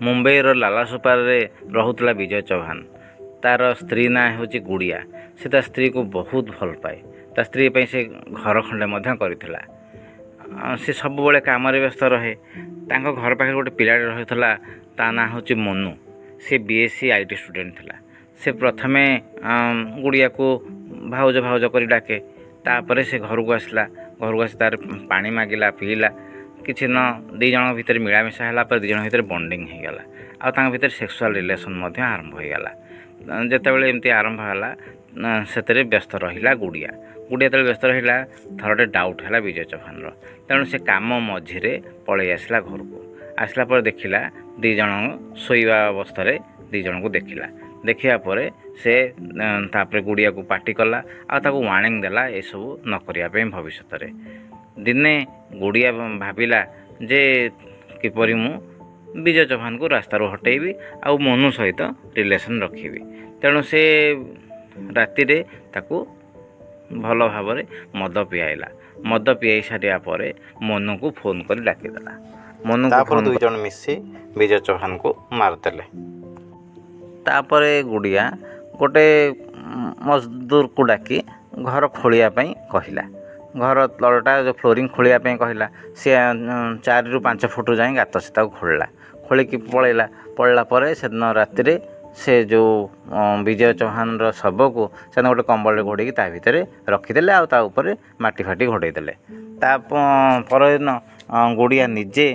ମୁମ୍ବାଇର ଲାଲାସୋପାରରେ ରହୁଥିଲା ବିଜୟ ଚୌହାନ। ତାର ସ୍ତ୍ରୀ ନାଁ ହେଉଛି ଗୁଡ଼ିଆ। ସେ ତା ସ୍ତ୍ରୀକୁ ବହୁତ ଭଲ ପାଏ। ତା ସ୍ତ୍ରୀ ପାଇଁ ସେ ଘର ଖଣ୍ଡେ ମଧ୍ୟ କରିଥିଲା। ସେ ସବୁବେଳେ କାମରେ ବ୍ୟସ୍ତ ରହେ। ତାଙ୍କ ଘର ପାଖରେ ଗୋଟେ ପିଲାଟେ ରହୁଥିଲା, ତା ନାଁ ହେଉଛି ମନୁ। ସେ BSc IT student ଥିଲା। ସେ ପ୍ରଥମେ ଗୁଡ଼ିଆକୁ ଭାଉଜ ଭାଉଜ କରି ଡାକେ। ତାପରେ ସେ ଘରକୁ ଆସିଲା। ଘରକୁ ଆସି ତାର ପାଣି ମାଗିଲା, ପିଇଲା। କିଛି ଦିନ ଦୁଇ ଜଣଙ୍କ ଭିତରେ ମିଳାମିଶା ହେଲା ପରେ ଦୁଇ ଜଣଙ୍କ ଭିତରେ ବଣ୍ଡିଙ୍ଗ ହେଇଗଲା, ଆଉ ତାଙ୍କ ଭିତରେ ସେକ୍ସୁଆଲ୍ ରିଲେସନ୍ ମଧ୍ୟ ଆରମ୍ଭ ହେଇଗଲା। ଯେତେବେଳେ ଏମିତି ଆରମ୍ଭ ହେଲା, ସେଥିରେ ବ୍ୟସ୍ତ ରହିଲା ଗୁଡ଼ିଆ। ଗୁଡ଼ିଆ ଯେତେବେଳେ ବ୍ୟସ୍ତ ରହିଲା, ଥରଟେ ଡାଉଟ୍ ହେଲା ବିଜୟ ଚୌହାନର। ତେଣୁ ସେ କାମ ମଝିରେ ପଳେଇ ଆସିଲା ଘରକୁ। ଆସିଲା ପରେ ଦେଖିଲା ଦୁଇ ଜଣ ଶୋଇବା ଅବସ୍ଥାରେ, ଦୁଇ ଜଣଙ୍କୁ ଦେଖିଲା। ଦେଖିବା ପରେ ସେ ତାପରେ ଗୁଡ଼ିଆକୁ ପାଟି କଲା ଆଉ ତାକୁ ୱାର୍ଣ୍ଣିଂ ଦେଲା ଏସବୁ ନ କରିବା ପାଇଁ ଭବିଷ୍ୟତରେ। ଦିନେ ଗୁଡ଼ିଆ ଭାବିଲା ଯେ କିପରି ମୁଁ ବିଜୟ ଚୌହାନକୁ ରାସ୍ତାରୁ ହଟେଇବି ଆଉ ମନୁ ସହିତ ରିଲେସନ୍ ରଖିବି। ତେଣୁ ସେ ରାତିରେ ତାକୁ ଭଲ ଭାବରେ ମଦ ପିଆଇଲା। ମଦ ପିଆଇ ସାରିବା ପରେ ମନୁକୁ ଫୋନ୍ କରି ଡାକିଦେଲା। ମନୁକୁ ତାପରେ ଦୁଇ ଜଣ ମିଶି ବିଜୟ ଚୌହାନକୁ ମାରିଦେଲେ। ତାପରେ ଗୁଡ଼ିଆ ଗୋଟେ ମଜଦୁରକୁ ଡାକି ଘର ଖୋଳିବା ପାଇଁ କହିଲା। ଘର ତଳଟା ଯେଉଁ ଫ୍ଲୋରିଂ ଖୋଳିବା ପାଇଁ କହିଲା। ସିଏ 4ରୁ 5 ଫୁଟ ଯାଏଁ ଗାତ ସେ ତାକୁ ଖୋଳିଲା। ଖୋଳିକି ପଳେଇଲା। ପଳେଇଲା ପରେ ସେଦିନ ରାତିରେ ସେ ଯେଉଁ ବିଜୟ ଚୌହାନର ଶବକୁ ସେଦିନ ଗୋଟେ କମ୍ବଳରେ ଘୋଡ଼େଇକି ତା ଭିତରେ ରଖିଦେଲେ ଆଉ ତା ଉପରେ ମାଟି ଫାଟି ଘୋଡ଼େଇ ଦେଲେ। ତା ପରଦିନ ଗୁଡ଼ିଆ ନିଜେ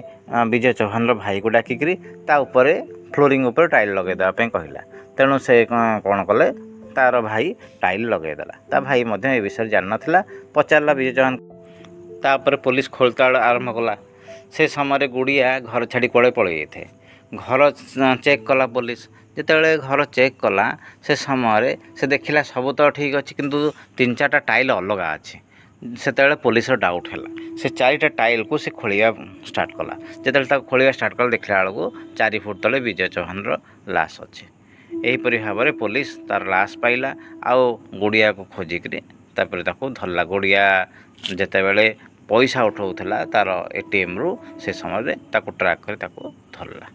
ବିଜୟ ଚୌହାନର ଭାଇକୁ ଡାକିକିରି ତା ଉପରେ ଫ୍ଲୋରିଂ ଉପରେ ଟାଇଲ୍ ଲଗାଇ ଦେବା ପାଇଁ କହିଲା। ତେଣୁ ସେ କ'ଣ କଲେ, ତାର ଭାଇ ଟାଇଲ୍ ଲଗାଇଦେଲା। ତା ଭାଇ ମଧ୍ୟ ଏ ବିଷୟରେ ଜାଣିନଥିଲା। ପଚାରିଲା ବିଜୟ ଚୌହାନ। ତାପରେ ପୋଲିସ ଖୋଳତାଡ଼ ଆରମ୍ଭ କଲା। ସେ ସମୟରେ ଗୁଡ଼ିଆ ଘର ଛାଡ଼ି କୁଆଡ଼େ ପଳେଇ ଯାଇଥାଏ। ଘର ଚେକ୍ କଲା ପୋଲିସ। ଯେତେବେଳେ ଘର ଚେକ୍ କଲା, ସେ ସମୟରେ ସେ ଦେଖିଲା ସବୁ ତ ଠିକ୍ ଅଛି, କିନ୍ତୁ 3 4ଟା ଟାଇଲ୍ ଅଲଗା ଅଛି। ସେତେବେଳେ ପୋଲିସର ଡାଉଟ୍ ହେଲା। ସେ 4ଟା ଟାଇଲ୍କୁ ସେ ଖୋଳିବା ଷ୍ଟାର୍ଟ କଲା। ଯେତେବେଳେ ତାକୁ ଖୋଳିବା ଷ୍ଟାର୍ଟ କଲା, ଦେଖିଲା ବେଳକୁ 4 ଫୁଟ ତଳେ ବିଜୟ ଚୌହାନର ଲାଶ ଅଛି। ଏହିପରି ଭାବରେ ପୋଲିସ ତାର ଲାଶ ପାଇଲା ଆଉ ଗୁଡ଼ିଆକୁ ଖୋଜିକିରି ତାପରେ ତାକୁ ଧରିଲା। ଗୁଡ଼ିଆ ଯେତେବେଳେ ପଇସା ଉଠାଉଥିଲା ତାର ATMରୁ, ସେ ସମୟରେ ତାକୁ ଟ୍ରାକ୍ କରି ତାକୁ ଧରିଲା।